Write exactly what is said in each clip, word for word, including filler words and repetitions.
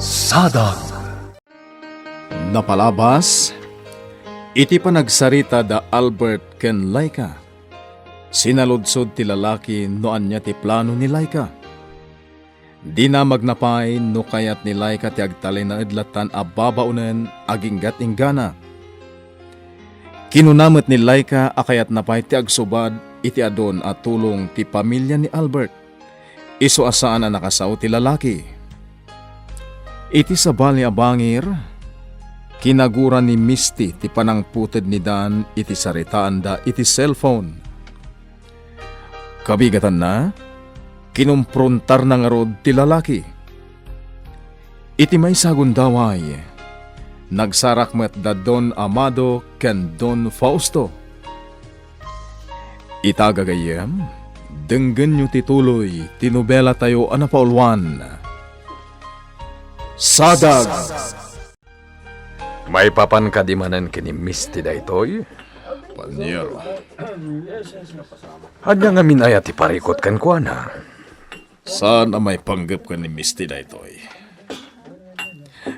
Sadang. Napalabas iti panagsarita da Albert ken Laika, sinaludsod ti lalaki no ania ti plano ni Laika. Dina magnapay no kayat ni Laika ti agtalinaed latan a babaonen aginggat inggana. Kinuna met ni Laika a kayatna pay ti agsubad iti adun a tulong ti pamilia ni Albert. Isu a saan a nakasao ti lalaki. Iti sabali a bangir, kinagura ni Misty ti panangputed ni Dan iti saritaanda iti cellphone. Kabigatanna, kinumprontarna ngarud ti lalaki. Iti maysa a gundaway, nagsarak met da Don Amado ken Don Fausto. Ita, gagayyem, denggenyo ti tuloy ti nobelatayo a napauluan, Sadag. Maipapan kadi manen ken ni Misty daytoy? Panyero. Ania ngamin aya ti parikut kenkuana? Saan a maipanggep ken ni Misty daytoy.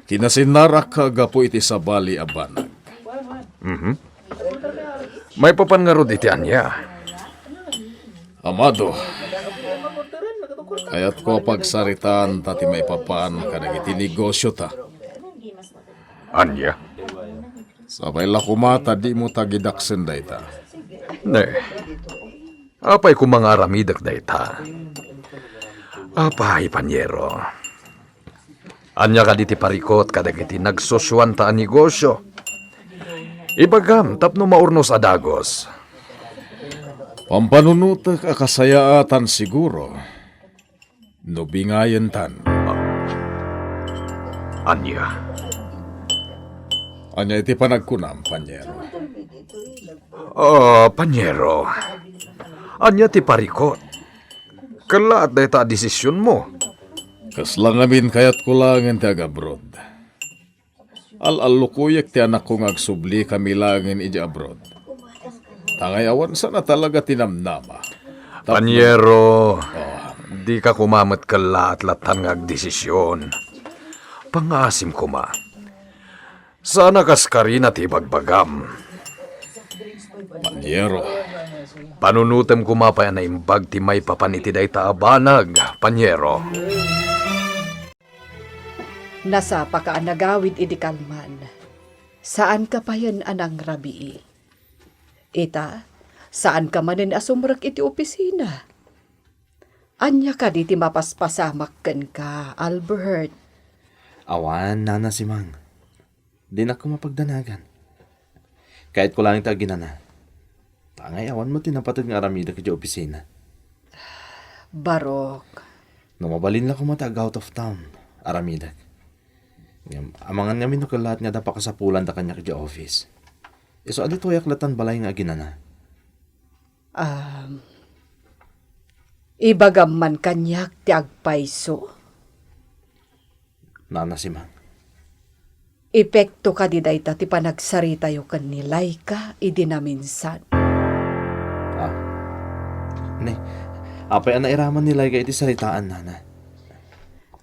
Kinasinnarak gapu iti sabali a banag. Mhm. Maipapan ngarud iti ania? Amado, kayatko a pagsaritaan ta ti maipapan kadagiti negosiota. Ania? Sapay la koma ta dimo tagidaksen dayta. Ne. Apay koma nga aramidek dayta? Apay, panyero? Ania kadi ti parikut kadagiti nagsusuanta a negosio? Ibagam tapno maurnos a dagus. Pampanunotek a kasayaatan siguro no bingayentan. Ania? Ania iti panagkunam, panyero? Ah, panyero. Ania ti parikut? Kellaat dayta a desisionmo. Kasla ngamin kayatko laengen ti agabroad. Al-allukuyek ti anakko nga agsubli kami laengen idiay abroad. Tangay awan sana talaga ti namnama. Tapno Panyero, Oh. dika koma met kellaat latan nga agdesision. Pangngaasim koma. Saan a kas karina ti ibagbagam. Panyero. Panunotem koma pay a naimbag ti maipapan iti dayta a banag, panyero. Nasapaka a nagawid idi kalman. Saanka payen a nangrabii. Ita, saanka manen a sumrek iti opisina. Ania kadi ti mapaspasamak kenka, Albert? Awan, Nana Simang. Dinak koma pagdanagan. Kayatko laeng ti aginana. Tangay awan met ti napated nga aramidek idiay opisina. Barok. No mabalin la koma ti ag-out of town, aramidek. Ngem, amangan ngamin no kellaat nga adda pakasapulanda kaniak idiay office. Isu a ditoyak latan balay nga aginana. Um, ibagam man kaniak ti agpayso? Nana Simang. Epekto kadi dayta ti panagsaritayo ken ni Laika idi naminsan? Ah. Ne, apay a nairaman ni Laika iti saritaan, Nana?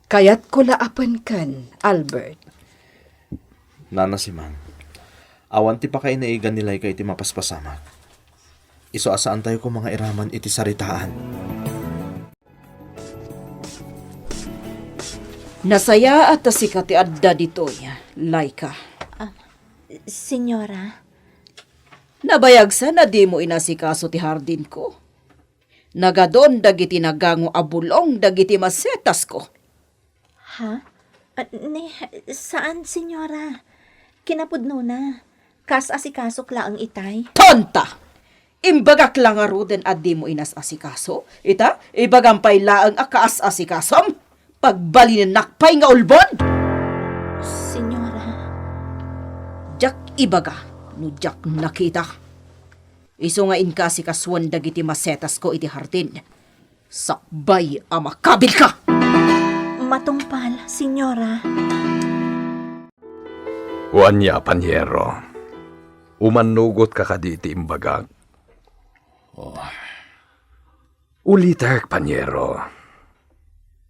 Kayatko la a penken, Albert. Nana Simang, awan ti pakainaigan ni Laika iti mapaspasamak. Isu a saantayo koma nga iraman iti saritaan. Nasayaat a sika ti adda ditoy, Laika. Ah, Senyora? Nabayagsan a dimo inasikaso ti hardinko. Nagadun dagiti nagango a bulong dagiti masetasko. Ha? Ah, ne, saan, Senyora. Kinapudnona, kaas-asikasok laeng itay. Tonta! Imbagak la ngaruden a dimo inas-asikaso? Ita, ibagam pay laeng a kaas-asikasom? Pagbalinennak pay nga ulbod! Senyora. Diak ibaga no diak nakita. Isu nga inka asikasuen dagiti masetasko iti hardin. Sakbay a makabilka! Matungpal, Senyora. O ania, panyero? Umannugotka kadi iti imbagak? Oh. Ulitek, panyero.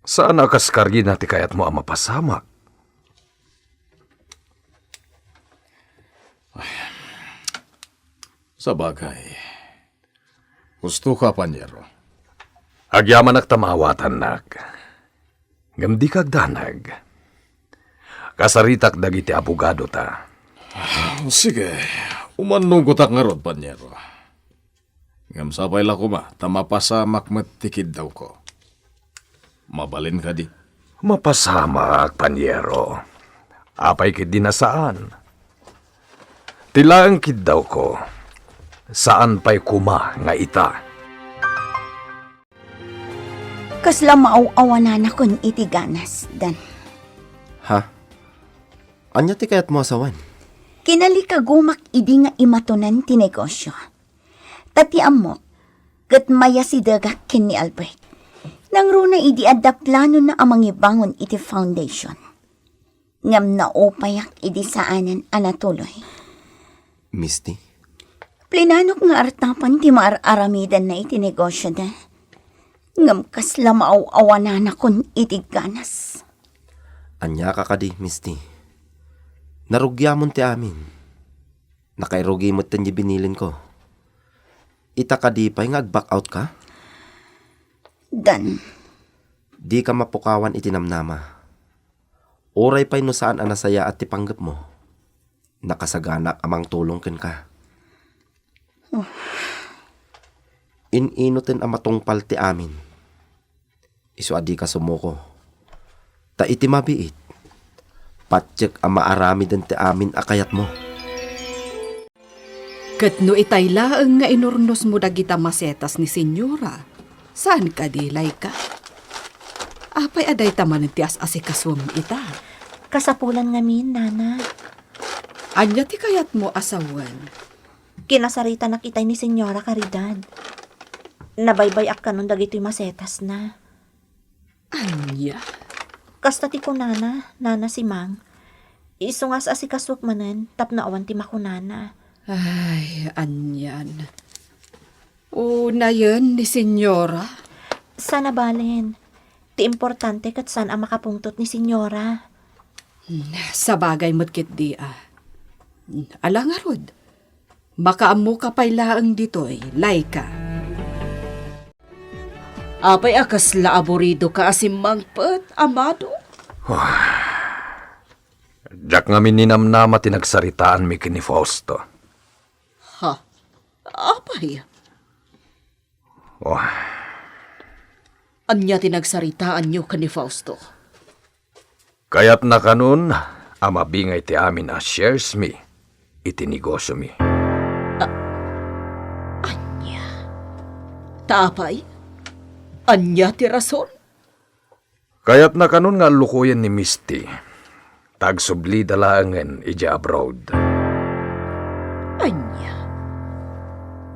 Saan a kas karina ti kayatmo a mapasamak. Sabagay, husto ka, panyero. Agyamanak ta maawatannak. Ngem dika agdanag. Kasaritak dagiti abogadota. Sige, umannugotak ngarud, panyero. Ngem sapay la koma ta mapasamak met ti kiddawko. Mabalin kadi? Mapasamak, panyero. Apay ketdi a saan? Ti laeng kiddawko, saan pay koma nga ita. Kasla maaw-awananakon iti ganas, Dan. Ha? Ania ti kayatmo a sawen? Kinalikagumak idi nga imatonan ti negosio. Ta ti ammok, ket mayasidegak ken ni Albert. Nangruna idi adda planona a mangibangon iti foundation. Ngem naupayak idi saanen a natuloy. Misty? Plinanok nga artapan ti maar-aramidenna iti negosioda. Ngem kasla maaw-awananakon iti ganas. Ania ka kadi, Misty? Narugiamon ti amin. Nakairugi met ti binilinko. Ita kadi pay nga ag-back out ka? Dan. Dika mapukawan iti namnama. Uray pay no saan a nasayaat ti panggepmo, nakasaganaak a mangtulong kenka. Oh. In-inoten a matungpal ti amin. Isu a dika sumuko. Ta iti mabiit, patiek a maaramiden ti amin a kayatmo. Ket no itay laeng nga inurnosmo dagita masetas ni Senyora, saan kadi, Laika? Apay a dayta manen ti as-asikasuem ita? Kasapulan ngamin, Nana. Ania ti kayatmo a sawen? Kinasaritanak itay ni Senyora Caridad. Nabaybay-ak kanon dagitoy masetasna. Ania? Kasta ti kunana, Nana Simang. Isu nga as-asikasuek manen tapno awan ti makunana. Ay, anian. Unayen ni Senyora? Saan a balen. Ti importante ket saan a makapungtot ni Senyora. Hmm, sabagay met ketdi a. Hmm, ala ngarud. Makaammoka pay laeng ditoy, Laika. Apay a kasla aburidoka a simmangpet, amado? Diak ngamin ninamnama ti nagsaritaanmi ken ni Fausto. Ha? Apay? Oh. Ania ti nagsaritaanyo ken ni Fausto? Kayatna kanon a mabingay ti amin a shares mi iti negosiomi. A-, ania? Ta apay? Ania ti rason? Kayatna kanon nga allukoyen ni Misty, ta agsublida laengen idiay abroad. Ania?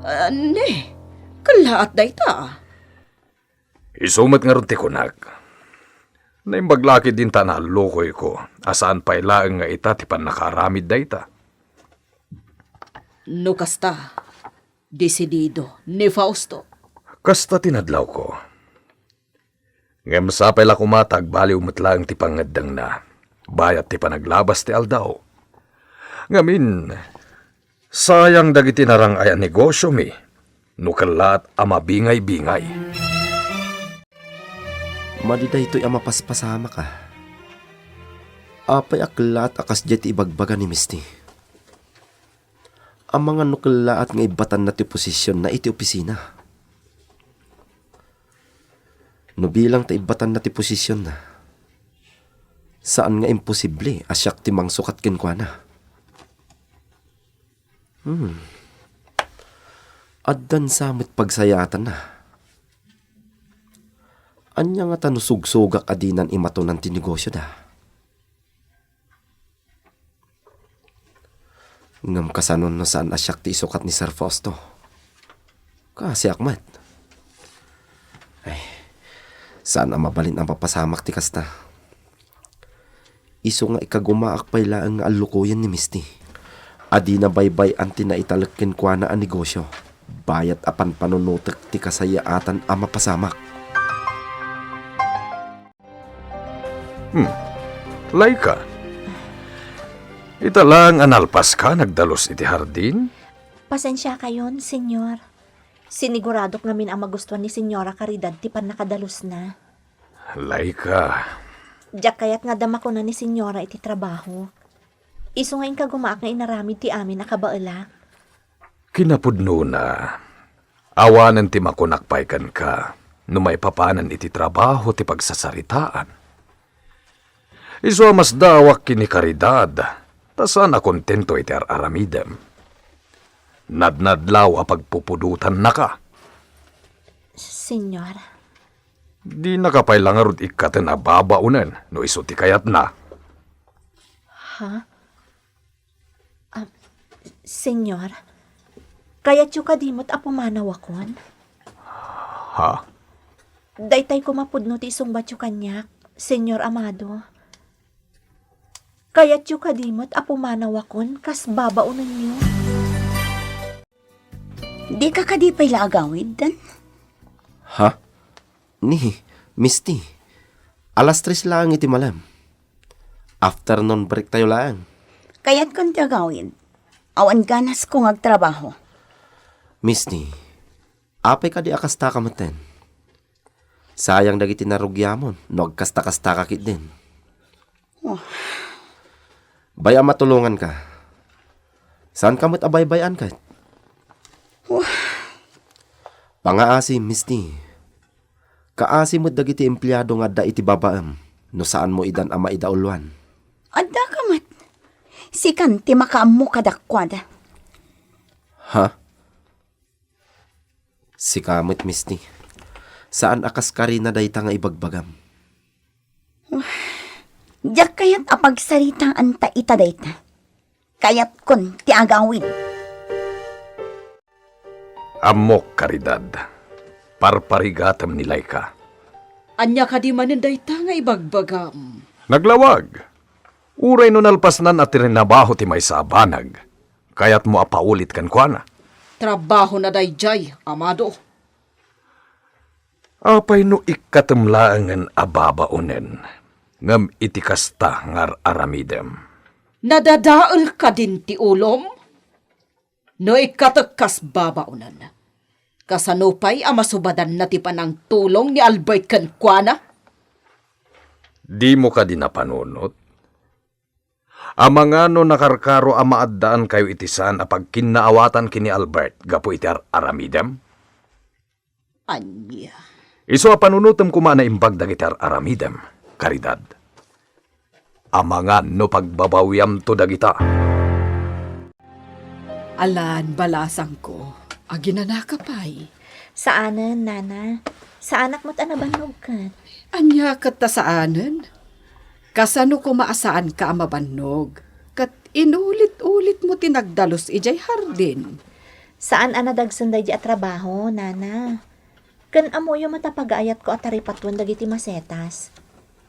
Ania? Kellaat dayta? Isu met ngarud ti kunak. Naimbag la ketdin ta naallukoyko a saan pay laeng nga ita ti pannakaaramid dayta. No kasta, desidido ni Fausto. Kasta ti nadlawko. Ngem sapay la koma ta agbaliw met laeng ti pangngeddengna, bayat ti panaglabas ti aldaw. Ngamin, sayang dagiti narang-ay a negosiomi no kellaat a mabingay-bingay. Madi daytoy a mapaspasamak a. Apay a kellaat a kasdiay ti ibagbaga ni Misty? Amangan no kellaat nga ibbatanna ti posisionna iti opisina. No bilang ta ibbatanna ti posisionna, saan nga imposible a siak ti mangsukat kenkuana. Hmm. Addan sa met pagsayaatanna. Ania ngata no sugsugak a dinan imatonan ti negosioda? Ngem kasano no saan a siak ti isukat ni Sir Fausto? Kaasiak met. Ay, saan a mabalin a mapasamak ti kasta. Isu nga ikagumaak pay laeng nga allukoyen ni Misty. A dina baybay-an ti naitalek kenkuana a negosio, bayat a panpanunotek ti kasayaatan a mapasamak. Hmm. Laika. Ita laeng a nalpaska nagdalus iti hardin? Pasensiakayon, Señor. Siniguradok ngamin a magustuan ni Señora Caridad ti pannakadalusna. Laika. Diak kayat nga adda makuna ni Señora iti trabaho. Isu nga inkagumaak nga inaramid ti amin a kabaelak. Kinapudnona, awanen ti makunak pay kenka no maipapanen iti trabaho ti pagsasaritaan. Isu a masdaawak ken ni Caridad, ta saan a kontento iti ar-aramidem. Nadnadlaw a pagpupudotannaka. Señor. Dinaka pay la ngarud ikkaten a babaonen no isu ti kayatna. Ha? Ah, Señor, kayatyo kadi met a pumanawakon? Ha? Daytay koma pudno ti isungbatyo kaniak, Señor Amado. Kayatyo kadi met a pumanawakon kas babaonenyo? Dika kadi pay la agawid, Dan? Ha? Ni, Misty, alas tres laeng iti malem. Afternoon break tayo laeng. Kayatkon ti agawid. Awan ganasko nga agtrabaho. Misty, apay kadi a kastaka metten? Sayang dagiti narugiamon no agkasta-kastaka ketdin. Oh. Bay-am a tulonganka. Saanka met a baybay-an ket? Oh. Pangaasi, Misty. Kaasi met dagiti empleado nga adda iti babaem no saanmo idan a maidauluan. Addaka met. Sikan ti makaammo kadakuada. Ha? Sika met, Misty. Saan a kas Karina dayta nga ibagbagam. Diak kayat a pagsaritaanta ita dayta. Kayatkon ti agawid. Ammok, Caridad. Parparigatem ni Laika. Ania kadi manen dayta nga ibagbagam? Naglawag. Uray no nalpasnan a trinabaho ti maysa a banag, kayatmo a paulit kenkuana? Trabahona daydiay, Amado. Apay no ikkatem laengen a babaonen, ngem iti kasta nga ar-aramidem? Nadadael kadin ti ulom? No ikkatek kas babaonen, kasano pay a masubadanna ti panangtulong ni Albert kenkuana? Dimo kadi napanunot? Amangan no nakarkaro a maaddaankayo iti saan a pagkinnaawatan ken ni Albert gapu iti ar-aramidem? Ania? Isu a panunotem koma a naimbag dagiti ar-aramidem, Caridad. Amangan no pagbabawiamto dagita. Alan, balasangko, aginanaka pay? Saanen, nana. Saanak met a nabannog ket. Ania ket ta saanen? Kasano koma a saanka a mabannog? Ket inulit-ulitmo ti nagdalus idiay hardin. Saan a nadagsen daydiay a trabaho, nana. Ken ammoyo met a pagaayatko a taripatuen dagiti masetas.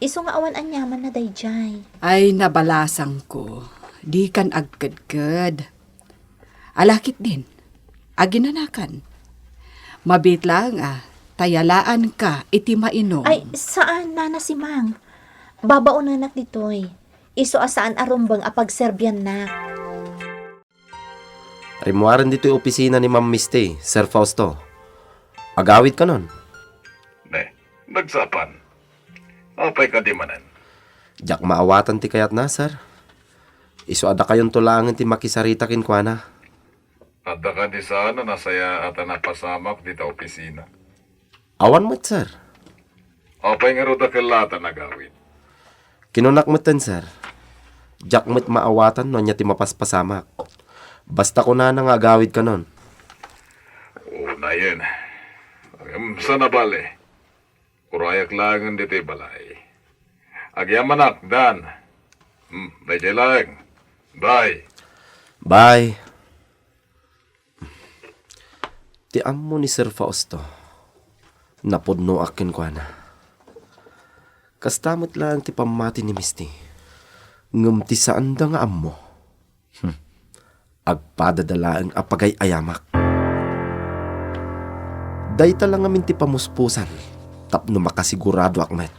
Isu nga awan aniamanna daydiay. Ay, nabalasangko, dikan agkedked. Ala ketdin, aginanakan. Mabiit laeng a, ta yalaanka iti mainum. Ay, saan, Nana Simang. Babaonenak ditoy. Isu a saan a rumbeng a pagserbiannak. Rimmuaren ditoy opisina ni Ma'am Misty, Sir Fausto. Agawidkanon? Ne, nagsaapan. Apay kadi manen? Diak maawatan ti kayatna, sir. Isu a dakayonto laengen ti makisarita kenkuana. Adda kadi saan a nasayaat a napasamak dita opisina? Awan met, sir. Apay ngarud a kella ta nagawid? Kinunak metten, sir. Diak met maawatan no ania ti mapaspasamak. Basta kunana nga agawidkanon. Unayen. Ngem saan a bale. Urayak laengen ditoy balay. Agyamanak, Dan. Hmm, daydiay laeng. Bye. Bye. Ti ammo ni Sir Fausto, napudnoak kenkuana. Kasta met laeng ti pammati ni Misty, ngem ti saanda nga ammo, hmm, agpadada laeng a pagay-ayamak. Dayta la ngamin ti pamuspusan tapno makasiguradoak met.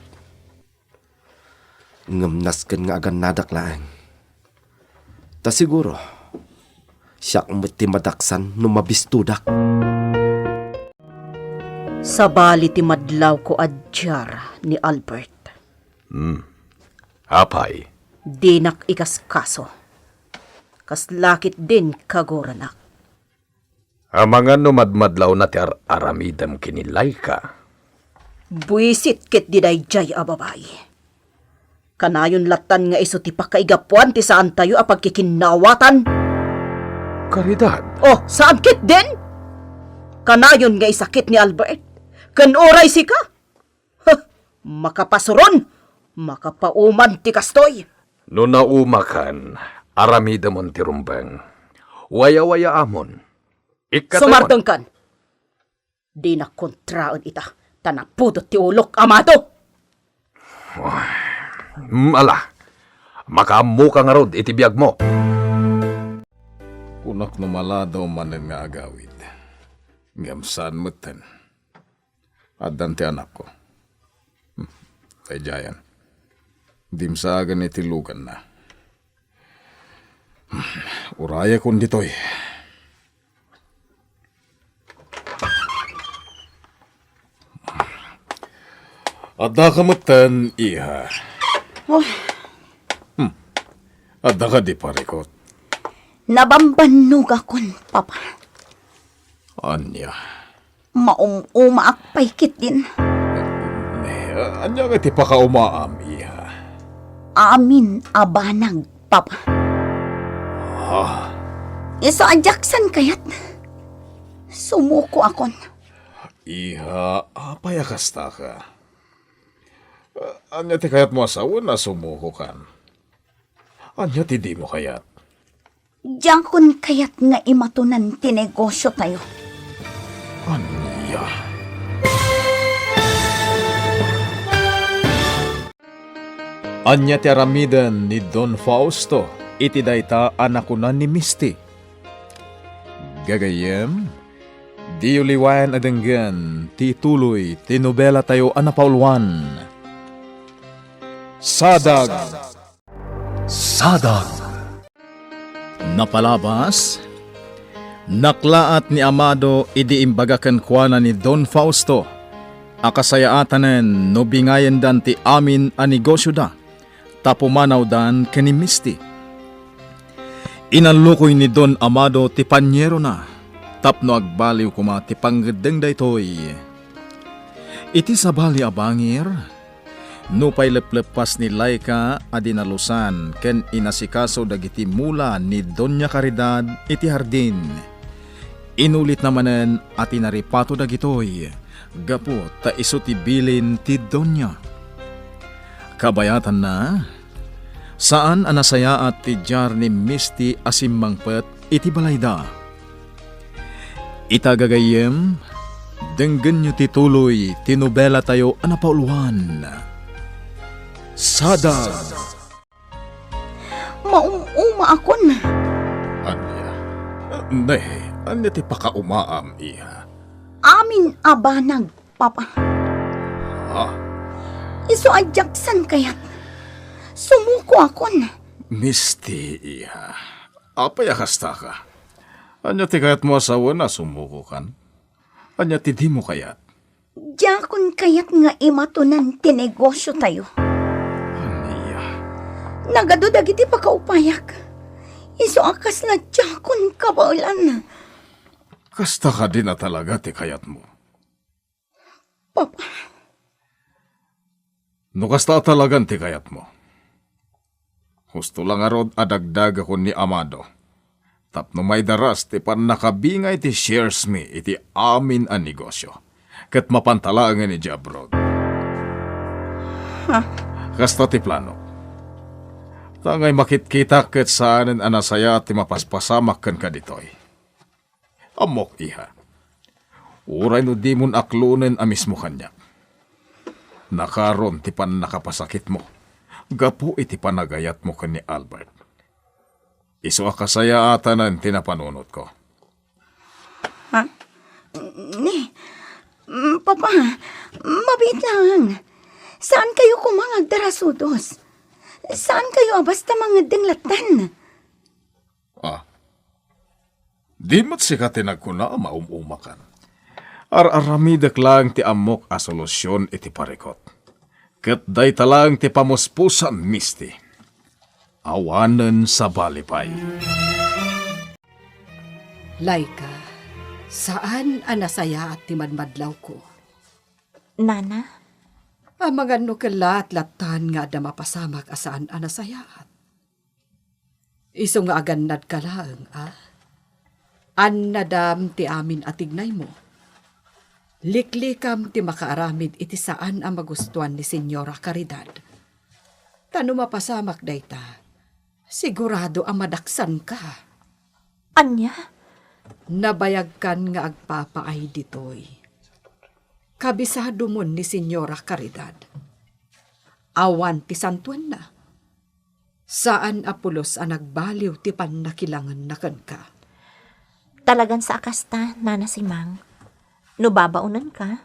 Ngem nasken nga agannadak laeng. Ta siguro, siak met ti madaksan no mabistodak. Sabali ti madlawko a diarni Albert. Hmm. Apay? Dinak ikaskaso. Kasla ketdin kaguronak. Amangan no madmadlawna ti ar-aramidem ken ni Laika. Buisit ketdi daydiay a babai. Kanayon lattan nga isu ti pakaigapuan ti saantayo a pagkikinnawatan. Karidad. Oh, saan ketdin? Kanayon nga isakit ni Albert. Ken uray sika? Huh, makapasuron, makapauman ti kastoy. No naumakan, aramidemon ti rumbeng. Wayawayaamon. Ikkatemon. Sumardengkan. Dinak kontraen ita, ta napudot ti ulok, Amado. Mm, ala, makaammoka ngarud iti biagmo. Kunak no maladaw manen nga agawid. Ngem saan metten. Addan ti anakko. Hmm. Daydiayen. Dimsagen iti luganna. Hmm. Urayekon ditoy. Addaka metten, iha. Oh. Hmm. Addaka di parikot. Nabambannogakon, Papa. Ania? Maum-umaak pay ketdin. Ne, ania nga ti pakaumaam, iha? Amin a banag, Papa. Ah. Isu a diak saan kayat. Sumukoakon. Iha, apay a kastaka? Ania ti kayatmo a sawen a sumukokan? Ania ti dimo kayat? Diakon kayat nga imatonan ti negosiotayo. Ania? Ania ti aramiden ni Don Fausto iti dayta a nakuna ni Misty? Gagayyem, diyo liwayan a denggen ti ituloy ti nobelatayo a napauluan, Sadag. Sadag. Napalabas, naklaat ni Amado idi imbaga kenkuana ni Don Fausto a kasayaatanen no bingayendan ti amin a negosioda ta pumanawdan ken ni Misty. Inallukoy ni Don Amado ti panyerona tapno agbaliw koma ti pangngeddeng daytoy. Iti sabali a bangir, nupay lepleppas ni Laika a dinalusan ken inasikaso dagiti mula ni Doña Caridad iti hardin, inulitna manen a tinaripato dagitoy gapu ta isu ti bilin ti doña. Kabayatanna, saan a nasayaat ti diar ni Misty a simmangpet iti balayda. Ita gagayyem, denggenyo ti tuloy ti nobelatayo a napauluan, Sadag. Maum-umaakon. Ania? Ne, ania ti pakaumaam, iha? Amin a banag, Papa. Ha? Isu a diak saan kayat. Sumukoakon. Misty, iha. Apay a kastaka? Ania ti kayatmo a sawen a sumukokan? Ania ti dimo kayat? Diakon kayat nga imatonan ti negosiotayo. Ania? Nagadu dagiti pakaupayak. Isu a kasla diakon kabaelan. Kasta kadin a talaga ti kayatmo? Papa. No kasta a talagan ti kayatmo, husto la ngarud a dagdagakon ni Amado tapno maidaras ti pannakabingay ti shares mi iti amin a negosyo, ket mapanta laengen idiay abroad. Ha? Kasta ti planok. Tangay makitkitak ket saanen a nasayaat ti mapaspasamak kenka ditoy. Ammok, iha. Uray no dimon aklonen a mismo kaniak, nakaron ti pannakapasakitmo gapu iti panagayatmo ken ni Albert. Isu a kasayaatanen ti napanunotko. Ha? Ni, mm, Papa, mabiit laeng. Saan kayo koma nga agdarasudos? Saan kayo a basta mangeddeng lattan? Di met sika ti nagkuna a maum-umakan. Ar-aramidek laeng ti ammok a solusion iti parikut. Ket dayta laeng ti pamuspusan, Misty. Awanen sabali pay. Laika, saan a nasayaat ti madmadlawko. Nana? Amangan no kellaat lattan nga adda mapasamak a saan a nasayaat. Isu nga agannadka laeng, a? Annadam ti amin a tignaymo. Liklikam ti makaaramid iti saan a magustuan ni Señora Caridad. Ta no mapasamak dayta, sigurado a madaksanka. Ania? Nabayagkan nga agpapaay ditoy. Kabisadomon ni Señora Caridad. Awan ti santuenna. Saan a pulos a nagbaliw ti pannakilangenna kenka. Talagan sa a kasta, Nana Simang. No babaonenka,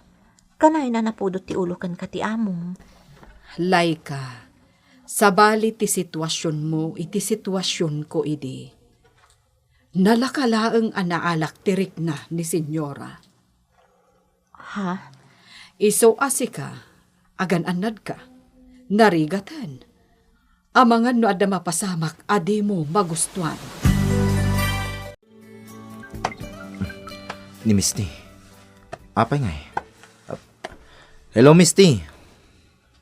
kanayon a napudot ti ulo kenka ti amom. Laika, sabali ti situasionmo iti situasionko idi. Nalaka laeng a naalak ti rikna ni Señora. Ha? Isu a sika, agan-annadka, narigaten. Amangan no adda mapasamak a dimo magustuan. Ni Misty. Apay ngay? Hello, Misty.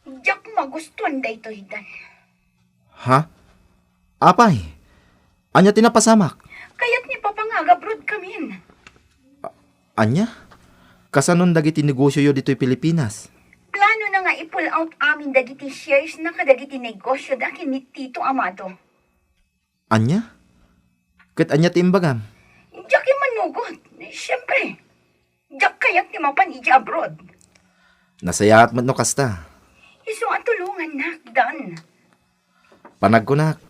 Diak magustuan daytoy, Dan. Ha? Apay? Ania ti napasamak? Kayat ni Papa nga agabroad kamin. Ania? Kasanon dagiti negosioyo ditoy Pilipinas? Planona nga i-pull out amin dagiti shares na kadagiti negosio da ken ni Tito Amado. Ania? Ket ania ti imbagam? Diak immanugot. Siempre, diak kayat ti mapan idiay abroad. Nasayaat met no kasta. Isu a tulongannak, Dan. Panagkunak,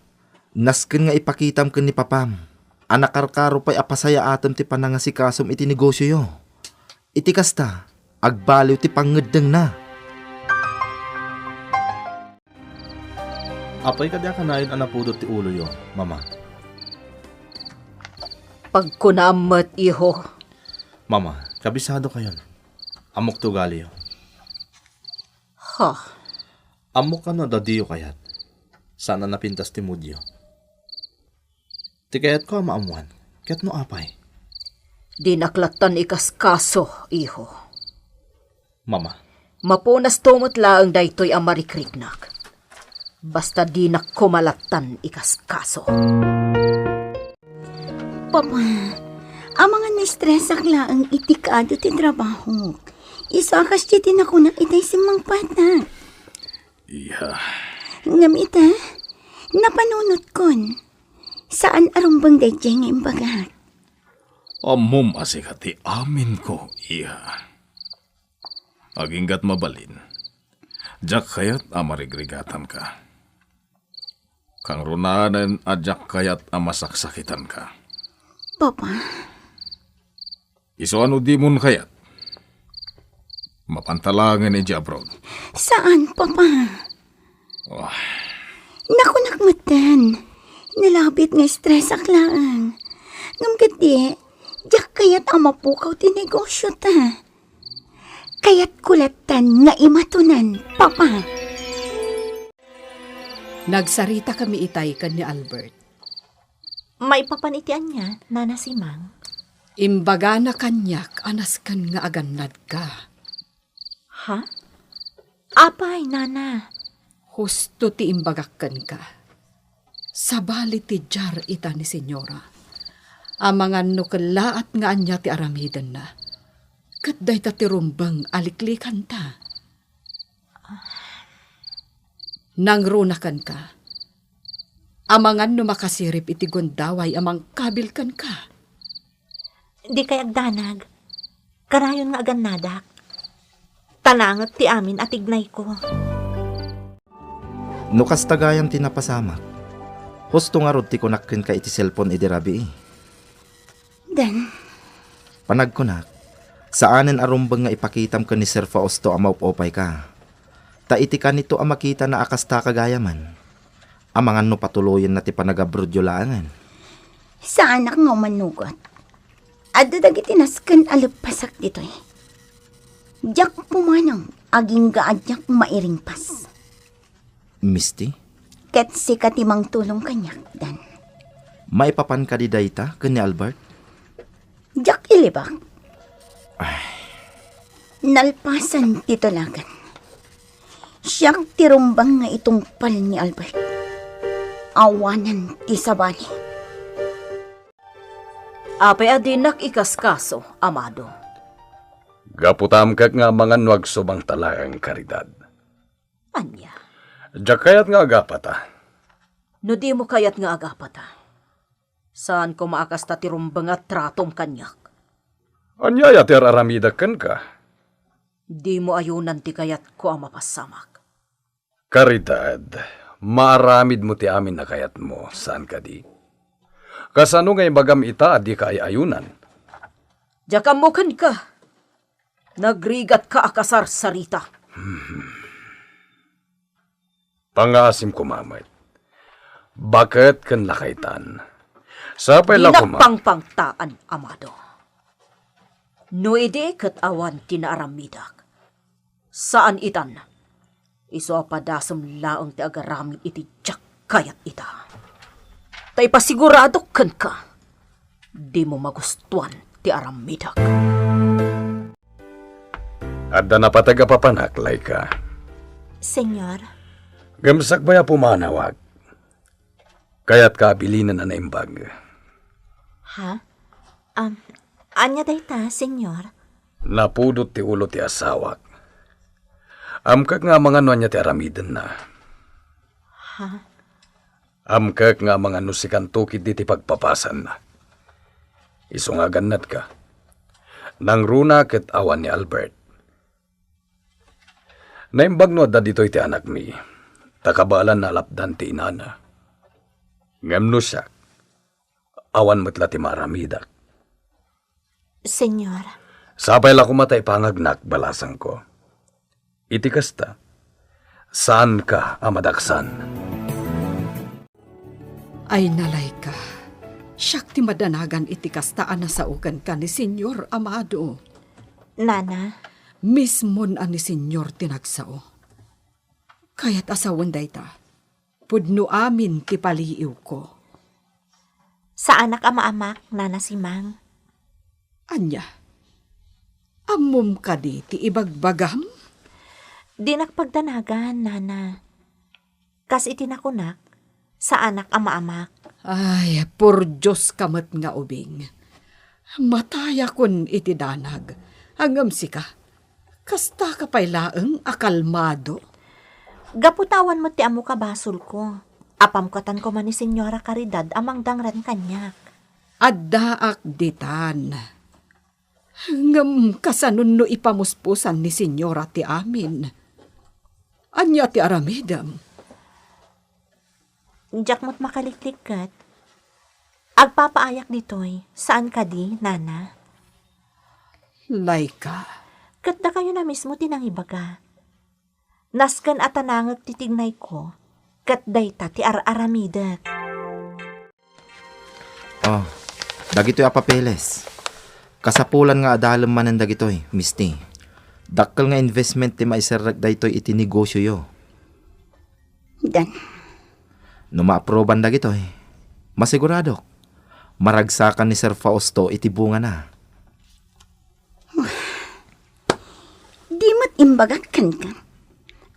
nasken nga ipakitam ken ni Papam a nakarkaro pay a pasayaatem ti panangasikasom iti negosioyo. Iti kasta, agbaliw ti pangngeddengna. Apay kadi a kanayon a napudot ti uloyo, Mama? Pagkunaam met, iho. Mama, kabisadokayon. Ammok ti ugaliyo. Ha? Ammok kano a dadiyo kayat. Saan a napintas ti moodyo. Ti kayatko a maammuan, ket no apay? Dinak lattan ikaskaso, iho. Mama. Mapunasto met laeng daytoy a marikriknak. Basta dinak koma lattan ikaskaso. Papa, amangan naestresak laeng iti kaadu ti trabahok. Isu a kasdiay ti nakunak itay simmangpatak. Iya. Ngem ita, napanunotkon. Saan a rumbeng daydiay nga imbagak. Ammom a sika ti aminko, iha. Aginggat mabalin. Diak kayat a marigrigatanka. Kangrunanen a diak kayat a masaksakitanka. Papa. Isu a no dimon kayat, mapanta laengen idiay abroad. Saan, Papa? Oh. Nakunak metten. Nalabit nga estresak laeng. Ngem ketdi, diak kayat a mapukaw ti negosio ta. Kayatko lattan nga imatonan, Papa. Nagsaritakami itay ken ni Albert. Maipapan iti ania, Nana Simang? Imbagana kaniak a nasken nga agannadka. Ha? Apay, Nana? Husto ti imbagak kenka. Sabali ti diar ita ni Señora. Amangan no kellaat nga ania ti aramidenna. Ket dayta ti rumbeng a liklikanta. Nangruna kenka. Amangan no makasirib iti gundaway a mangkabil kenka. Dikay agdanag. Kanayon nga agannadak. Ta nangek ti amin a tignayko. No kasta gayam ti napasamak, husto ngarud ti kunak kenka iti cellphone idi rabii. Dan. Panagkunak, saanen a rumbeng nga ipakitam ken ni Sir Fausto a maupupayka. Ta iti kanito a makitana a kasta kagayamen, amangan no patuloyenna ti panagabrodyo laengen. Saanak nga umanugot. Adda dagiti nasken a leppasak ditoy. Diak pumanang agingga a diak mairingpas. Misty? Ket sika ti mangtulong kaniak, Dan. Maipapan kadi dayta ken ni Albert? Diak ilibak. Ay. Nalpasan ti tulagan. Siak ti rumbeng nga itungpal ni Albert. Awanen ti sabali. Apay a dinak ikaskaso, Amado? Gapu ta amkak nga amangan no agsubangta laeng, Caridad. Ania? Diak kayat nga agapata. No dimo kayat nga agapata, saan koma a kasta ti rumbeng a tratom kaniak. Ania aya ti ar-aramidek kenka? Dimo ayunan ti kayatko a mapassamak. Caridad, maaramidmo ti amin a kayatmo, saan kadi? Kasano nga ibagam ita a dika ay-ayunan? Diak ammo kenka. Nagrigatka a kasarsarita. Pangngaasim koma met. Baket ken lakaytan. Sapay la koma. Dinak pangpangtaan, Amado. No idi ket awan ti naaramidek, saan itan. Isu a padasem laeng ti agaramid iti diak kayat ita. Ta ipasiguradok kenka, dimo magustuan ti aramidek. Adda napateg a papanak, Laika. Senyor. Ngem sakbay a pumanawak, kayatka a bilinen a naimbag. Ha? Um, ania dayta, Senyor? Napudot ti ulo ti asawak. Amkak nga amangan no ania ti aramidenna. Ha? Amkak nga amangan no sikanto ketdi ti pagpapasanna. Isu nga agannatka. Nangruna ket awan ni Albert. Naimbag no adda ditoy ti anakmi, ta kabaelan nga alapdan ti inana. Ngem no siak, awan met la ti maaramidak. Senyor. Sapay la koma ta ipangagnak, balasangko. Iti kasta, saanka a madaksan. Ay, Laika, siak ti madanagan iti kasta a nasao kenka ni Senyor Amado. Nana. Mismon a ni Senyor ti nagsao. Kayat a sawen dayta. Pudno amin ti paliiwko. Saanak a maamak, Nana Simang. Ania? Ammom kadi ti ibagbagam? Dinak pagdanagan, Nana. Kas iti nakunak, saanak a maamak. Ay, purdios ka met nga ubing. Matayakon iti danag. Ngem sika, kastaka pay laeng a kalmado? Gapu ta awan met ti ammok a basolko. Apamko koma ni Señora Caridad a mangdangren kaniak. Addaak ditan. Ngem kasanon no ipamuspusan ni Señora ti amin? Ania ti aramidem? Diak met makaliklikket. Agpapaayak ditoy, saan kadi, Nana? Laika. Ket dakayo na mismo ti nangibaga. Nasken a tanangek ti tignayko, ket dayta ti ar-aramidek. Oh, dagitoy a papeles. Kasapulan nga adalem manen dagitoy, Misty. Dakkel nga investment ti maiserrek daytoy iti negosioyo. Dan. No maapruban dagitoy, masiguradok, maragsakan ni Sir Fausto iti bungana. Di met imbagak kenka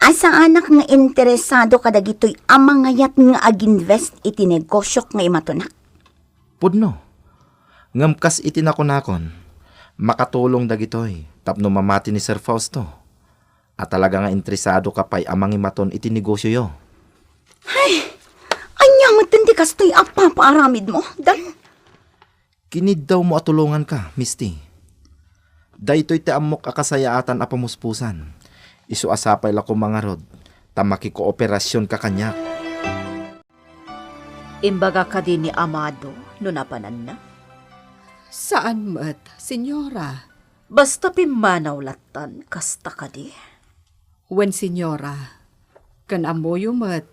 a saanak nga interesado kadagitoy a mangayat nga ag-invest iti negosiok nga imatonak? Pudno. Ngem kas iti nakunakon, makatulong dagitoy tapno mamati ni Sir Fausto a talaga nga interesado ka pay a mangimaton iti negosioyo. Ay, ania metten ti kastoy a papaaramidmo, Dan? Kiniddawmo a tulonganka, Misty. Daytoy ti ammok a kasayaatan a pamuspusan. Isu a sapay la koma ngarud ta makikooperasionka kaniak. Imbaga kadi ni Amado no napananna? Saan met, Señora. Basta pimmanaw lattan, kasta kadi? Wen, Señora. Ken ammoyo met,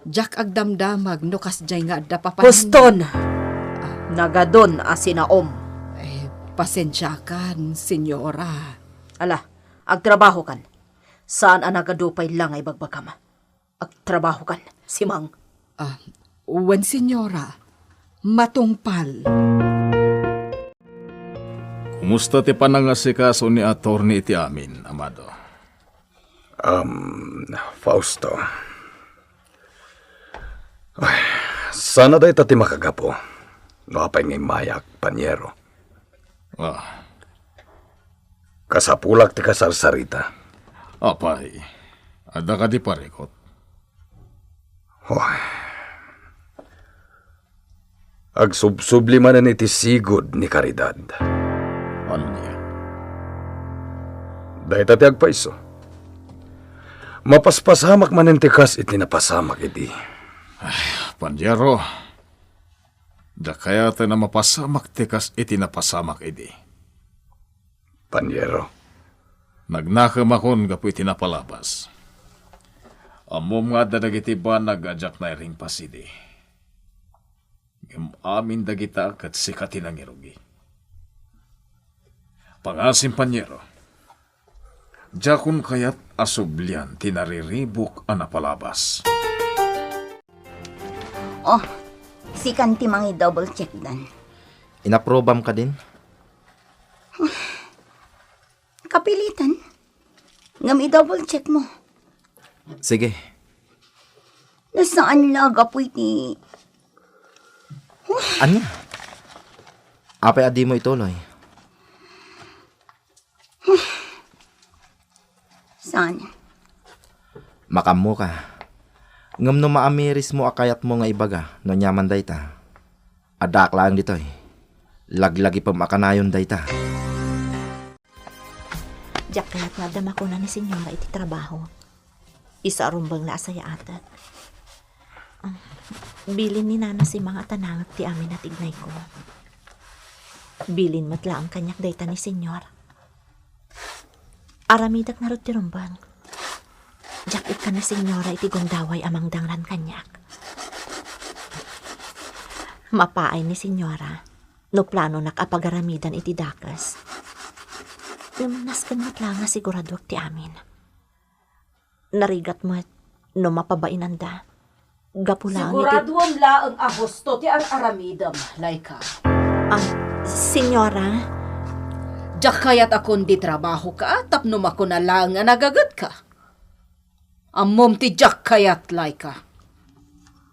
diak agdamdamag no kasdiay nga adda papananna. Huston! Ah. Nagadon a sinaom. Eh, Pasensiakan, Senyora. Ala, agtrabahokan. Saan a nagadu pay la nga ibagbagam. Agtrabahokan, Simang. Ah, wen, Senyora. Matungpal. Kumusta ti panangasikaso ni Attorney iti amin, Amado? Um, Fausto. Ay, sana dayta ti makagapu. No apay nga immayak, panyero. Ah. Kasapulak ti kasarsarita. Apay, adda kadi parikot? Hoy. Agsubsubli manen iti sigud ni Caridad. Ania? Dayta ti agpayso. Mapaspasamak manen ti kas iti napasamak idi. Ay, panyero. Diak kayat a mapasamak ti kas iti napasamak idi. Panyero. Nagnakemakon gapu iti napalabas. Ammom nga adda dagiti banag a diak nairingpas idi. Ngem amin dagita ket sika ti nangirugi. Pangasim, panyero. Diakon kayat a sublian ti nariribuk a napalabas. Oh, sikan ti mangi-double check dan. Inaprobam kadin? Kapilitan. Ngem i-double check mo. Sige. Nasaan la gapu iti Ania? Apay a dimo ituloy? Saan? Makaammoka. Ngem no maamirismo a kayatmo nga ibaga no aniaman dayta, addaak laeng ditoy. Laglagipem a kanayon dayta. Diak kayat nga adda makuna ni Senyora iti trabaho. Isu a rumbeng la a sayaatek. Ah, bilin ni Nana Simang a tanangek ti amin a tignayko. Bilin met laeng kaniak dayta ni Senyor. Aramidek ngarud ti rumbeng. Diak ikkan ni Senyora iti gundaway a mangdangran kaniak. Mapaay ni Senyora no planonak a pagaramidan iti dakes. Ngem nasken met la nga siguraduak ti amin. Narigat met no mapabainanda. Gapu laeng iti Siguraduam laeng a husto ti ar-aramidem, Laika. Ah, Senyora? Diak kayat a kundi trabahoka tapno makuna laeng a nagagetka. Ammom ti diak kayat, Laika.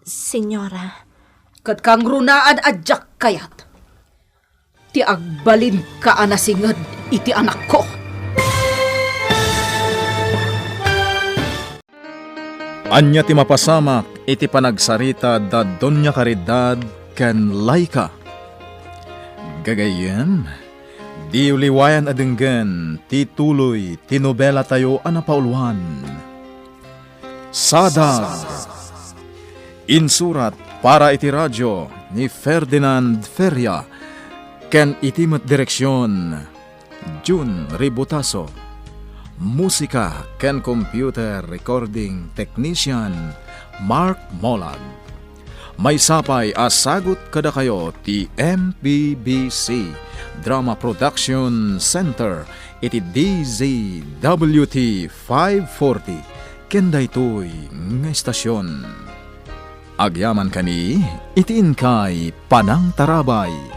Senyora. Ket kangrunaan a diak kayat ti agbalinka a nasinged iti anakko. Ania ti mapasamak iti panagsarita da Doña Caridad ken Laika? Gagayyem, diyo liwayan a denggen ti tuloy ti nobelatayo a napauluan. Sada. Insurat para iti radio ni Ferdinand Feria ken iti met direksion, Jun Ributaso. Musika ken computer recording technician, Mark Molag. Maysa pay a sagut kadakayo ti M P B C Drama Production Center iti D Z W T five forty ken daytoy nga estasion. Agyamankami iti inkay panangtarabay.